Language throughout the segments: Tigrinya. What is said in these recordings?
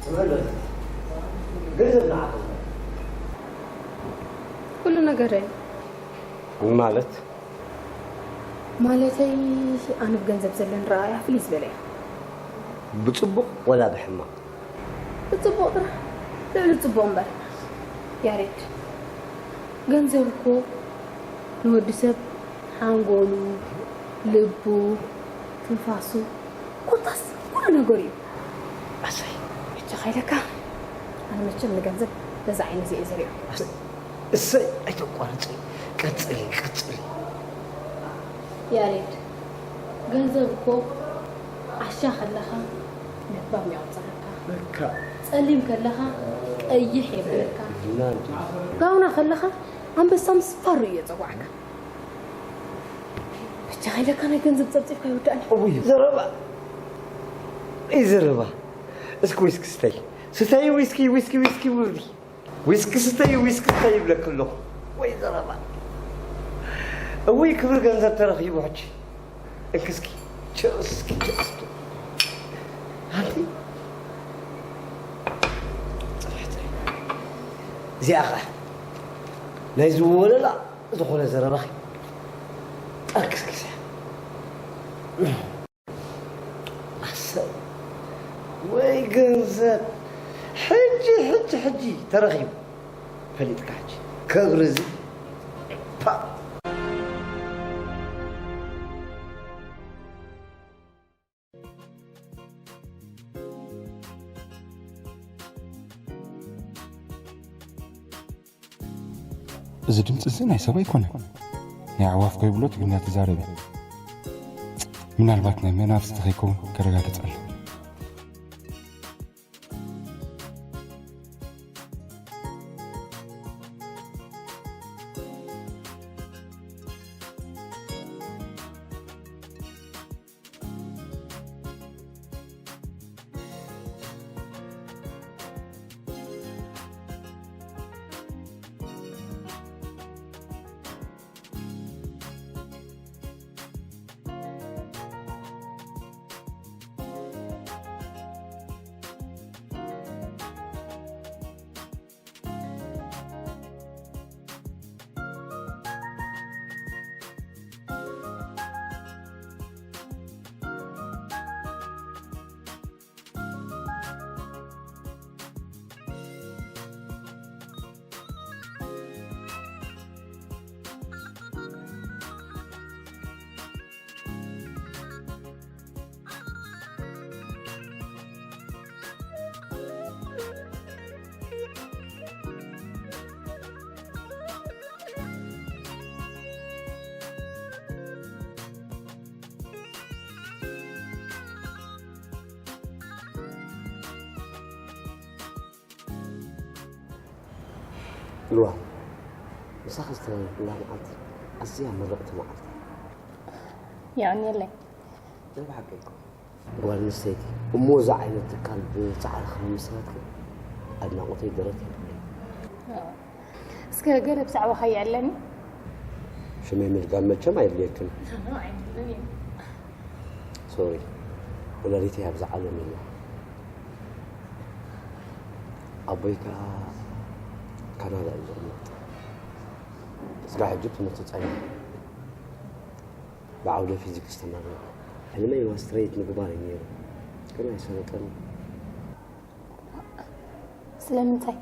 ተመለስ። ገንዘብ ንዓኻ። ኩሉ ነገረይ። ማለት? ማለተይ፣ ኣነ ብገንዘብ ዘለኒ ረኣያ ፍልይ ዝበለ እዩ። ብጽቡቕ ወላ ብሕማቕ? ብጽቡቕ ጥራሕ፣ ልዕሊ ጽቡቕ እምበር። ያሬድ፣ ገንዘብ እኮ ንወዲ ሰብ ሓንጎሉ፣ ልቡ፣ ትንፋሱ፣ ኮታስ ኩሉ ነገሩ እዩ። ኣሰይ። ብቻ ኸይለካ፣ ኣነ መቸም ንገንዘብ በዛ ዓይነት እየ ዝሪኦ። እሰይ፣ ኣይተቋርፂ። ቀፅሊ፣ ቀፅሊ። ያሬድ፣ ገንዘብ እኮ ዓሻ ከለኻ ለባም የውፅኣካ። በቃ። ፀሊም ከለኻ ቀይሕ የብለካ። እና እንጂ። ጋውና ከለኻ ኣንበሳ ምስ ፋሩ እዩ የፀዋዕካ። ብቻ ከይለካ ናይ ገንዘብ ፀብፂብካ ይወዳእኒ። እውይ፣ ዘረባ። እይ ዘረባ። እስኪ ዊስኪ ስተይ። ስተይ ዊስኪ፣ ዊስኪ፣ ዊስኪ ውርዲ። ዊስኪ ስተይ፣ ዊስኪ ስተይ ይብለኪ ኣለኹ። ወይ ዘረባ። እውይ፣ ክብሪ ገንዘብ ተረኺቡ ሕጂ። እንክስኪ፣ ቸርስ እስኪ፣ ቸርስ። ኣንቲ። እዚኣ ኸ። ናይ ዝወለላ ዝኾነ ዘረባኺ። ኣክስክሰ። ኣሰብ ወይ ገንዘብ። ሕጂ፣ ሕጂ፣ ሕጂ ተረኺቡ። ፈሊጥካ ሕጂ። ክብሪ እዚ። ፓ። እዚ ድምፂ እዚ ናይ ሰብ ኣይኮነን። ናይ ኣዕዋፍ ከይብሎ ትግርኛ ትዛረብ እያ። ምናልባት ናይ መናፍስቲ ከይከውን ከረጋግፀሉ። ልዋ፣ ምሳኺ ዝተረኣኹላ መዓልቲ ኣዝያ ምርቕቲ መዓልቲ። የቐንየለይ። ናይ ብሓቂ እኮ ጓል ኣንስተይቲ እሞዛ ዓይነት ትካል ብጻዕርኺ ምምስራትኪ ኣድናቖተይ ደረት የብለይ። እስከ ገለ ብዛዕባኻ የዕለኒ። ሽመይ ምድጋም መቸም ኣየድልየክን። ሶሪ፣ ወላዲተይ ኣብዚ ዓለም የላ። ኣቦይ ከኣ ካናዳ እዩ ዝቕመጥ። ስጋዕ ሕጂ ትምህርቲ ጸኒሑ። ብዓውደ ፊዚክስ ተመሪቑ። ሕልመይ ማስትሬት ምግባር እዩ ነይሩ፣ ግን ኣይሰለጠን። ስለምንታይ?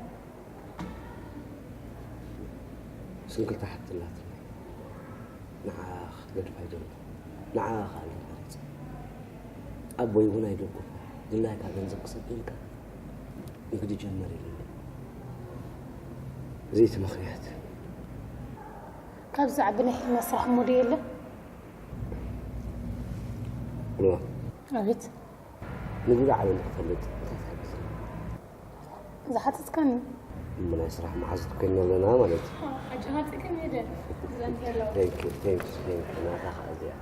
ስንክልታ ሓፍቲ ኣላትኒ። ንዓ ክትገድፋ ኣይደልኩ። ንዓ ከኣ እየ መሪጸ። ኣቦይ እውን ኣይደግፎ። ድላይካ ገንዘብ ክሰደልካ ንግዲ ጀመር ኢሉኒ። እዚ እቲ ምኽንያት። ካብዚ ዓቢ ናይ ሕልመ ስራሕ እሞ ድዩ የለ? እዋ፣ ኣቤት። ንግዲ ዓለም ክፈልጥ እንታይ ትሕግዝኒ? ዝሓተትካኒ። እሞ ናይ ስራሕ መሓዙት ኮይንና ኣለና ማለት እዩ። ኣጀማፅእክን ሄደ ዘንተሎ Thank you, thank you, thank you። ናታ ከዓ እዚኣ።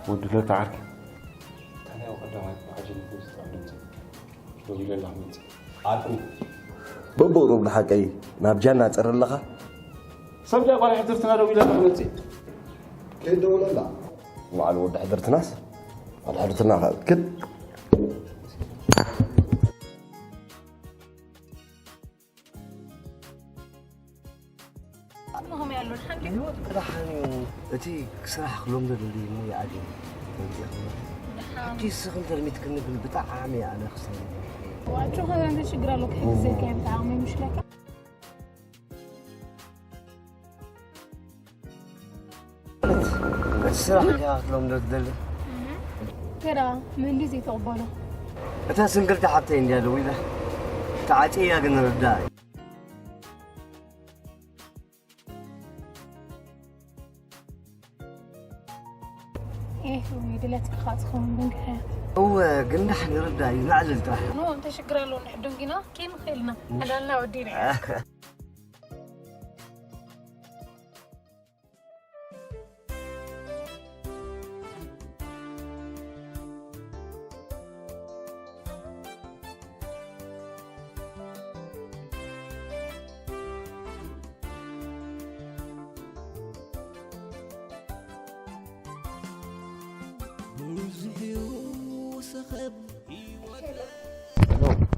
ወዲ ለታ ዓርኪ። ታዲያ ቀዳማይ ብሓጀት ዝጠዓም ድምፂ ደው ኢለላ ክመፅእ። ዓርኩ። በብቕሩብ ንሓቀይ ናብ ጃና ጸር ኣለኻ? ሰብ ጃ ጓል ሕድርትና ደው ኢለላ ክመፅእ። ከይደውለላ። በዓል ወዲ ሕድርትናስ፣ በዓል ሕድርትና ከ-፣ ክድ-፣ እሞኹም ያሉን ሓቂ ህይወት ብደሓን እዩ። እቲ ስራሕ ክለምዶ ደልዩ እሞ ይኣድዮ። ከምዚኣ ክብሎ። ሕጂ እስኺ እንተልሚትክኒ ግን ብጣዕሚ እየ ኣነ ክሰሪ። ዋጩ ከዛን ተሽግር ኣሎ ክሕግዘካ እየ ብጣዕሚ ምሽለካ እቲ ስራሕ እንዲኻ ክለምዶ ትደሊ? ገዳ መንዲ ዘይተቕበሎ እታ ስንግልቲ ሓብተይ እንድያ ደዊላ። ተዓጽያ ግን ርዳእ እዩ። ኤህ፣ ወይ ድለትካ ከዓ ዝኸውን ብንክሕያት እወ፣ ግን ዳሕን ይርዳእ እዩ፣ ነዕልል ጥራሕ። ኖ፣ እንታይ ሽግር ኣለዎ? ንሕዶም ጊና ኬን ንኽእል ኢና። ዕላልና ወዲና ኢና።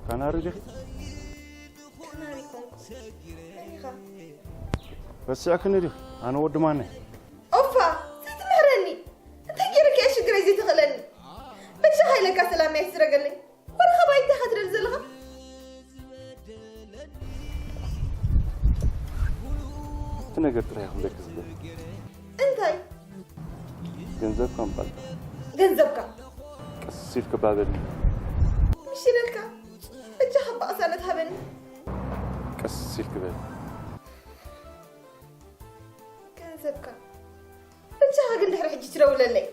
ካናሪ ዲኺ? ረሲዕክኒ ዲኺ? ኣነ ወዲ ማነ። ኦፋ፣ ዘይትምህረኒ። እንታይ ገይረኪ እያ ሽግረይ ዘይትኽእለኒ? በጃኻ ኢለካ ሰላም እያ ይስረገለይ። ወረ ኻባይ እንታይ ኢኻ ትደሊ ዘለኻ? እቲ ነገር ጥራይ ክብለኪ ዝብል። እንታይ? ገንዘብካ ምባልካ። ገንዘብካ? ቀስ ኢልኪ ባበልኒ። ምሽ ኢለካ። በጃኻ ብቕሳነት ሃበኒ። ቀስ ኢልኪ በል። ገንዘብካ? በጃኻ ግን ድሕሪ ሕጂ ትደውለለይ።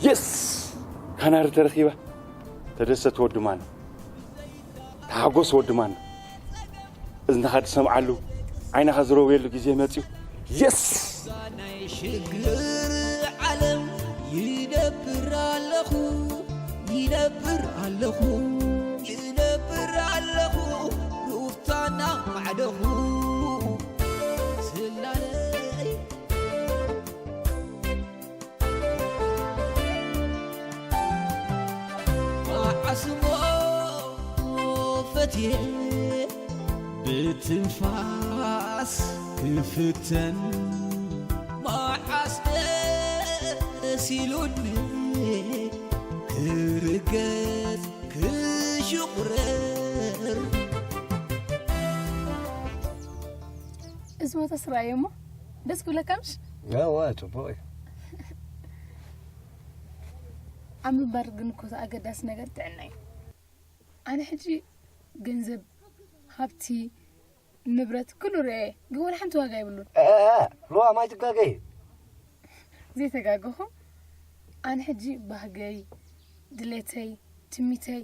የስ! ካናሪ ተረኺባ። ተደሰት ወዲ ማን፣ ተሓጎስ ወዲ ማን። እዝንኻ ትሰምዓሉ፣ ዓይንኻ ዝረውየሉ ግዜ መጽዩ። የስ! ናይ ሽግር ዓለም ይነብር ኣለኹ፣ ይነብር ኣለኹ፣ ይነብር ኣለኹ፣ ሩፍታና ማዕደኹ ስላለይ። መዓስሞ ፈትየ ብትንፋስ ክፍተን፣ መዓስ ደስ ኢሉኒ ክርገጽ ክሽቑረር። እዚ ቦታ ስራየ እሞ ደስ ክብለካ ምሽ? እወ፣ ጽቡቕ እዩ። ኣብ ምንባር ግን እኮ እቲ ኣገዳሲ ነገር ጥዕና እዩ። ኣነ ሕጂ ገንዘብ፣ ሃብቲ፣ ንብረት ኩሉ ርእየ፣ ግን ወላ ሓንቲ ዋጋ የብሉን። እ፣ እ፣ እ፣ ሉዋም ኣይትጋገይ። ዘይተጋገኹ፣ ኣነ ሕጂ ባህገይ፣ ድሌተይ፣ ትሚተይ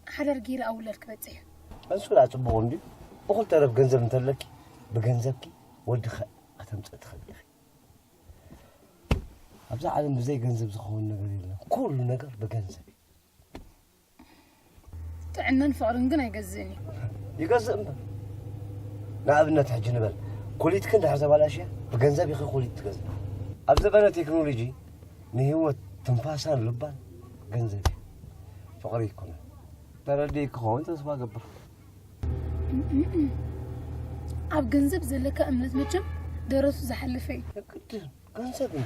ሓዳር ገይረ ኣብ ውላድ ክበጽሕ እዩ። እሱ ደኣ ጽቡቕ እንድዩ። እኹል ተረፍ ገንዘብ እንተለኪ፣ ብገንዘብኪ ወዲ ኸ ከተምጽኢ ትኽእሊ ኢኺ። ኣብዛ ዓለም ብዘይ ገንዘብ ዝኸውን ነገር የለን። ኩሉ ነገር ብገንዘብ እዩ። ጥዕናን ፍቕርን ግን ኣይገዝእን እዩ። ይገዝእ እምበር። ንኣብነት ሕጂ ንበል፣ ኮሊትኪ እንድሕር ተባላሽያ፣ ብገንዘብ ኢኺ ኮሊት ትገዝእ። ኣብ ዘበነ ቴክኖሎጂ ንህይወት ትንፋሳን ልባን ገንዘብ እዩ። ፍቕሪ ኣይኮነን። ተረዲእኪ ክኸውን ተስፋ እገብር። ኣብ ገንዘብ ዘለካ እምነት መቸም ደረቱ ዝሓለፈ እዩ። የግድን ገንዘብ እዩ።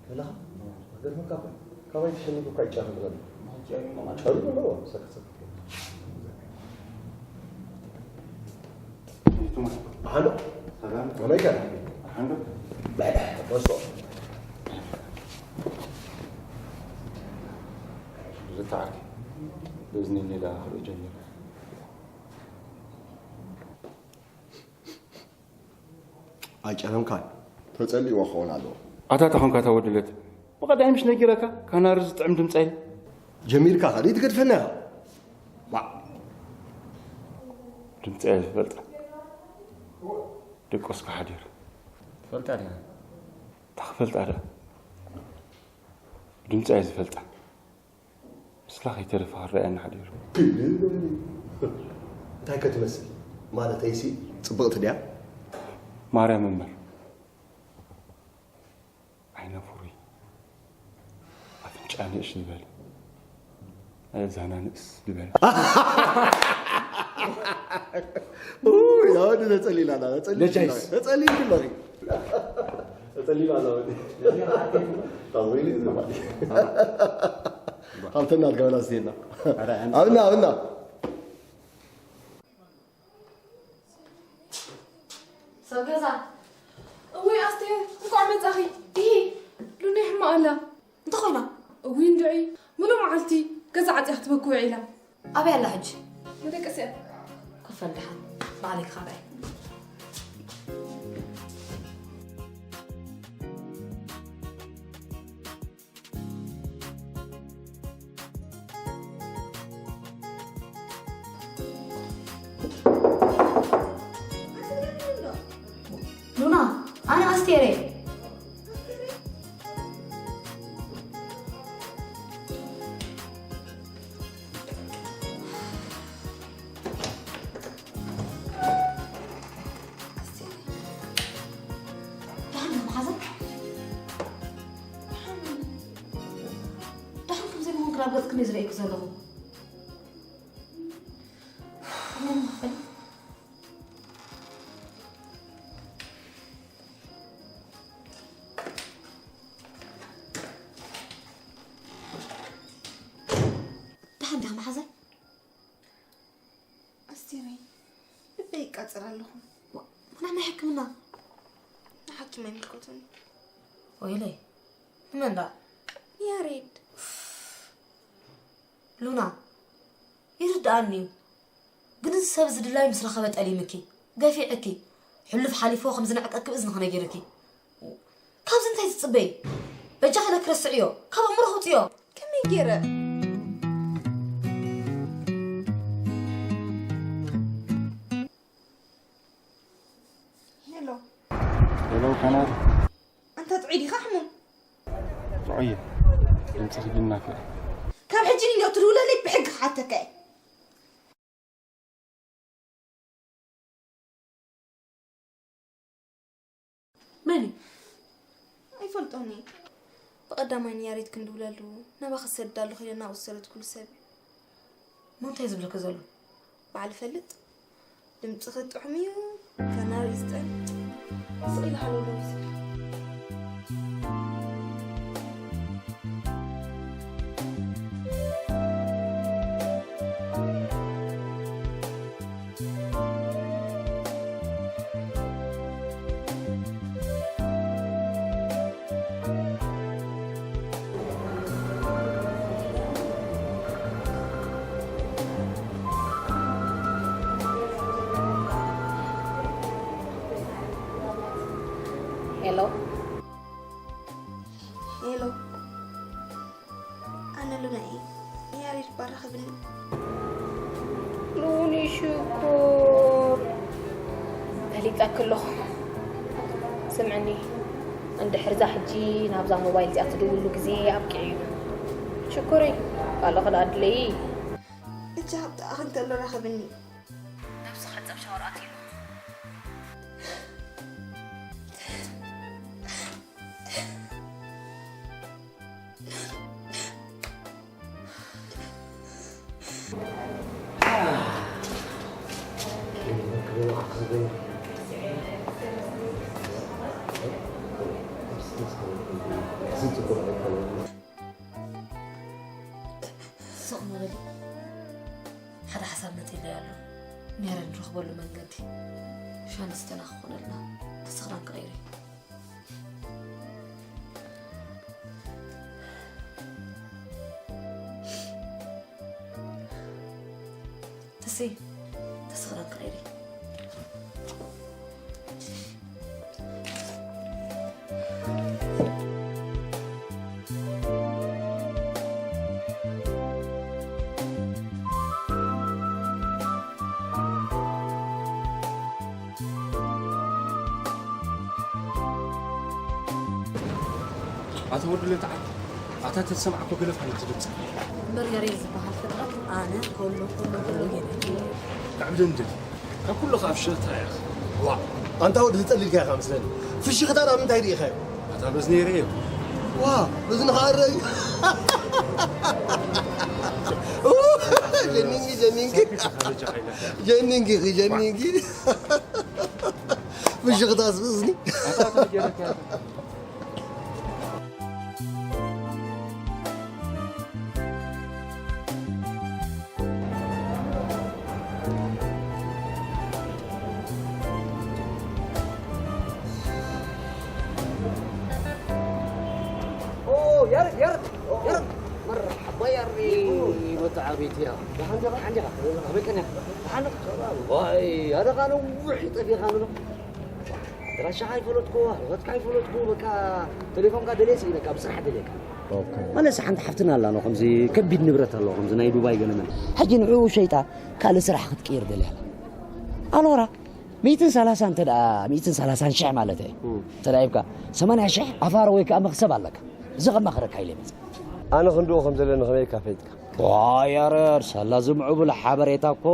በላኻ፣ ገርመካ እኮ። ካባይ ተሸኒፉ እኳ ይጫረም ዘሎ። ጨርቁ ኣለዎ። ሰክ፣ ሰክ። ብሓንዶ? ከመይ ከ? ብሓንዶ? በሶ። ብዝተዓርኪ። በዝኒ ሌላ ክርኢ ጀሚረ። ኣይጨረምካን። ተጸሊእዎ ክኸውን ኣለዎ። ኣታ ተኾንካ እታ ወዲ ለት። ብቐዳይ ምሽ ነጊረካ፣ ካናሪ ዝጥዕም ድምጻ ኢለ። ጀሚርካ ካልእ ትገድፈና ኢኻ። ባ። ድምጻ እየ ዝፈልጣ። ደቆስካ ሓዲር። ትፈልጣ ዲኻ? እታ ክፈልጣ ደኣ። ድምጻ እየ ዝፈልጣ። ምስላ ከይተረፈ ክረኣየና ሓዲሩ። እንታይ ከ ትመስል? ማለተይሲ ጽብቕቲ ድያ? ማርያም እምበር። ዓይና ፍሩይ። ኣፍንጫ ንእሽ ዝበለ። ኣእዛና ንእስ ዝበለ። ኡይ፣ ኣወዲ ተጸሊላ ኣላ፣ ተጸሊልኪ ኣለኺ። ተጸሊላ ኣላ ኣወዲ። ካብ ወይኒ ዝባል። ሃብተና ኣድጋብና ዝዜና። ኣብና፣ ኣብና። ሰብ ገዛ። እውይ ኣስቴር፣ እንኳዕ መጻኺ። ኢሂ፣ ሉና ሕማቕ ኣላ። እንታይ ኮይና? እውይ እንድዒ፣ ምሉእ መዓልቲ ገዛ ዓጽያ ክትበኪ ውዒላ። ኣበይ ኣላ ሕጂ? መደቀሲ እያ። ኮፍ በል ደሓን፣ ባዕለይ ክኻብዐ። ሉና፣ ኣነ ኣስቴር እየ። ኣስቴር፣ ደሓን ዶ መሓዛ? ደሓን፣ ደሓን ከም ዘይምዃንኪ ናብ ገጽኪ እየ ዝርእየኪ ዘለኹ። ደሓን ዲኻ መሓዛይ? ጸር ኣለኹ። ዋ፣ ምናምን ናይ ሕክምና። ንሓኪም ኣይምልከቱን። ወይለይ፣ ንመን ደኣ? ያሬድ። ሉና፣ ይርድኣኒ እዩ። ግን እዚ ሰብ እዚ ድላዩ ምስ ረኸበ ጠሊምኪ፣ ገፊዕኪ፣ ሕሉፍ ሓሊፍዎ ከም ዝንዕቀኪ ብእዝንኺ ነጊርኪ። ካብዚ እንታይ ትጽበዪ? በጃኺ ነኪ ረስዕዮ፣ ካብ ኣእምሮኺ ኣውጽዮ። ከመይ ገይረ? ሄሎ። ሄሎ፣ ካናት። ኣንታ ጥዑይ ዲኻ ሕሙም? ጥዑይ እየ። ድምፅኺ ግን ናፊቐ። ካብ ሕጂ ንላዕሊ ትድውለለይ ብሕጊ ክሓተካ እየ። መን እዩ? ኣይፈልጦን እየ። ብቐዳማይ ንያሬድ ክንድውለሉ ናባኺ ዝሰድድ ኣለኹ ኢለ ናብኡ ዝሰደድኩሉ ሰብ እዩ። እሞ እንታይ እዩ ዝብለኪ ዘሎ? ባዕሉ ይፈልጥ። ድምፅኺ ጥዑም እዩ፣ ከናሪ እዩ ዝጥዕም። ስቕ ኢለ ሃሎ ዶ ይስራሕ። ሄሎ። ሄሎ። ኣነ ሉና እየ። ንያሬድ ባራኸብኒ። ሉኒ ሽኮር። ፈሊጠኪ ኣለኹ። ስምዕኒ፣ እንድሕር እዛ ሕጂ ናብዛ ሞባይል እዚኣ ትድውሉ ግዜ ኣብቂዑ እዩ። ሽኮረይ፣ ካልእ ክልኣድለይ። እጃ ሃብታ ኣኽንተሎ ራኸብኒ። ነብሱ ሓጸብ ሻወር ኣትዩ። ስቕ ንበሊ። ሓደ ሓሳብ መፂለይ ኣሎ። ሜረ ንረኽበሉ መንገዲ። ሻንስተና ክኾነልና። ተስኽራን ክቐይረ። ተስይ፣ ተስኽራን ክቐይረ። ኣታ ወዲ ለተዓል፣ ኣታ ተሰማዕኮ ገለ ፋይል ትድምጽ። እምበር ያሬድ ዝበሃል ፍጥረት ኣነ ኮሎ፣ ኮሎ፣ ኮሎ ገይረ። ካብ ደንደን፣ ካብ ኩሉ ካብ ሽታ እያ። ዋ፣ ኣንታ ወዲ ዝጸሊልካ ኢኻ መስለኒ። ፍሽኽታ ናብ ምንታይ ርኢኻዮ? ኣታ በዝኒ ርእዮ። ዋ፣ በዝኒ ኸኣ ርእዩ። ጀኒንጊ፣ ጀኒንጊ። ጀኒንጊ፣ ጀኒንጊ። ፍሽኽታ ስእዝኒ። ኦ፣ ያሬድ፣ ያሬድ፣ ያሬድ። መርሓባ ያሬድ። መተዓቢት እያ። ደሓን ዲኻ? ደሓን ዲኻ? ከመይ ቀኒኻ? ደሓን ዲኻ? ሰላም። ዋይ፣ ኣነ ኸኣ ነዊሕ ጠፊእካ ንብሎ። ኣድራሻኻ ኣይፈለጥኩ፣ ሃለኸትካ ኣይፈለጥኩ፣ በቃ ቴሌፎንካ ደልየ ስኢነ፣ ካብ ስራሕ ደልየካ። ኦኬ። ማለት ሓንቲ ሓፍትና ኣላ ነው፣ ከምዚ ከቢድ ንብረት ኣለዎ፣ ከምዚ ናይ ዱባይ ገለመለ። ሕጂ ንዕኡ ሸይጣ ካልእ ስራሕ ክትቅይር ደልያ ኣላ። ኣሎራ፣ ሚእትን ሰላሳን እንተ ደኣ፣ ሚእትን ሰላሳን ሽሕ ማለት እየ። እም። እንተ ደኣ ሂብካ፣ ሰማንያ ሽሕ ኣፋሮ ወይ ከኣ መኽሰብ ኣለካ። እዚ ከማኽረካ ኢለ መጽእ። ኣነ ክንድኡ ከም ዘለኒ ከመይ ኢልካ ፈሊጥካ? ዋይ፣ ኣረ፣ ሳላ ዝምዕቡል ሓበሬታ እኮ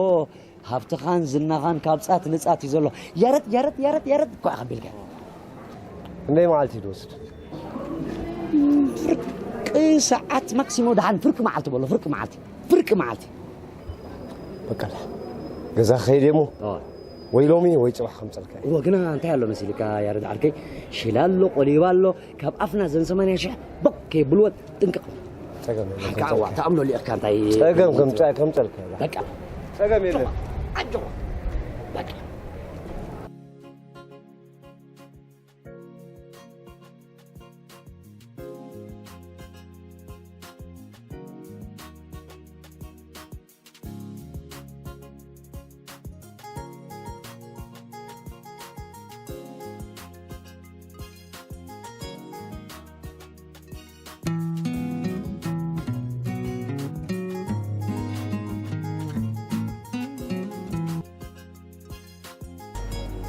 ሃብትኻን ዝናኻን ካብ ጻት ንጻት እዩ ዘሎ። ያረድ፣ ያረድ፣ ያረድ፣ ያረድ እኮ ኢኻ ኣቢልካ። ክንደይ መዓልቲ እዩ ዝወስድ? ፍርቂ ሰዓት ማክሲሞ፣ ደሓን ፍርቂ መዓልቲ በሎ፣ ፍርቂ መዓልቲ፣ ፍርቂ መዓልቲ። በቃ፣ ገዛ ክኸይድ እየ እሞ፣ ኣዎ። ወይ ሎሚ ወይ ጽባሕ ከምጸልካ እየ። እወ፣ ግና እንታይ ኣሎ መሲልካ ያረድ ዓርከይ? ሽላ ኣሎ፣ ቆሊባ ኣሎ፣ ካብ ኣፍና ዘን ሰማንያ ሽሕ ቦክ ከየብልወን ጥንቅቕ። ጸገም የለን፣ ሓቃ ከምጸልካ። እዋ፣ ተኣምኖ ሊእኽካ እንታይ? ጸገም ከም ጸ-፣ ከምጸልካ እየ። በቃ። ጸገም የለን። ኣጆ። በቃ።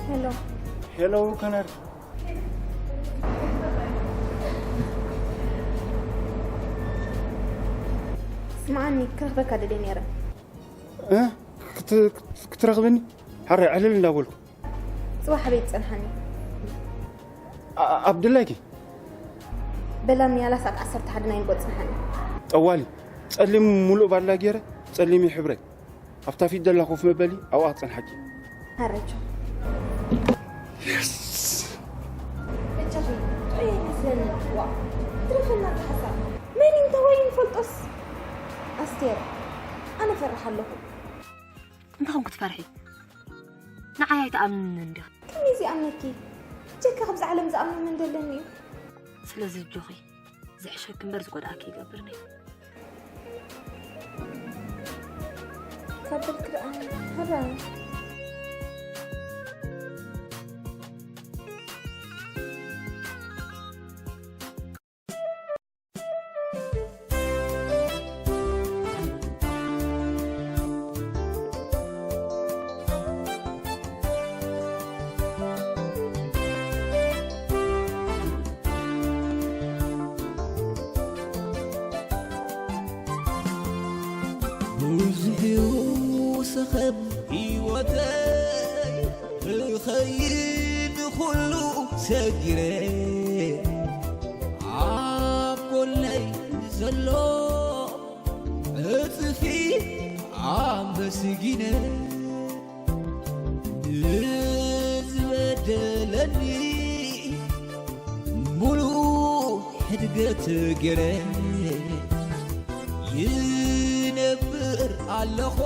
ሄሎ። ሄሎ ከናሪ። ስምዓኒ፣ ክረኽበካ ደልየ ነይረ። እ? ክት- ክት- ክትረኽበኒ? ሓራይ ዕልል እንዳበልኩ። ጽባሕ ኣበይ ትጸንሓኒ? ኣ- ኣብ ድላይኪ። በላ ንያላ ሰዓት ዓሰርተ ሓደ ናይ ንጎ ጽንሓኒ። ጠዋሊ ጸሊም ሙሉእ ባላ ገይረ፣ ጸሊም ሕብረ ኣብታ ፊት ደላ ኮፍ መበሊ ኣብኣ ክጸንሓኪ። ሃረቾ። በጃኺ፣ ጥዑይ ኣይመስለኒ። ዋ፣ ትረፈና ተሓሳብ። መን እዩ እንተ ወይ ይፈልጦስ? ኣስቴር፣ ኣነ ፈርሕ ኣለኹ። እንታይ ከም ክትፈርሒ? ንዓይ ኣይትኣምንን እንዲኻ። ከመይ ዘይኣምነኪ? ጀካ ካብዛ ዓለም ዝኣምነኒ እንደለኒ እዩ። ስለዚ ኣጆኺ፣ ዝሕሸኪ እምበር ዝጎድኣኪ ይገብርኒ። ካብ በልክ ደኣ፣ ሃባ። ብዙሕ እዩ ሰኸብ ህይወተይ ክኸይድ ኩሉ ሰጊረ፣ ኣብ ጎነይ ዘሎ ዕጽፊ ኣመስጊነ። ንዝበደለኒ ሙሉእ ሕድገት ገይረ ይነብር ኣለኹ።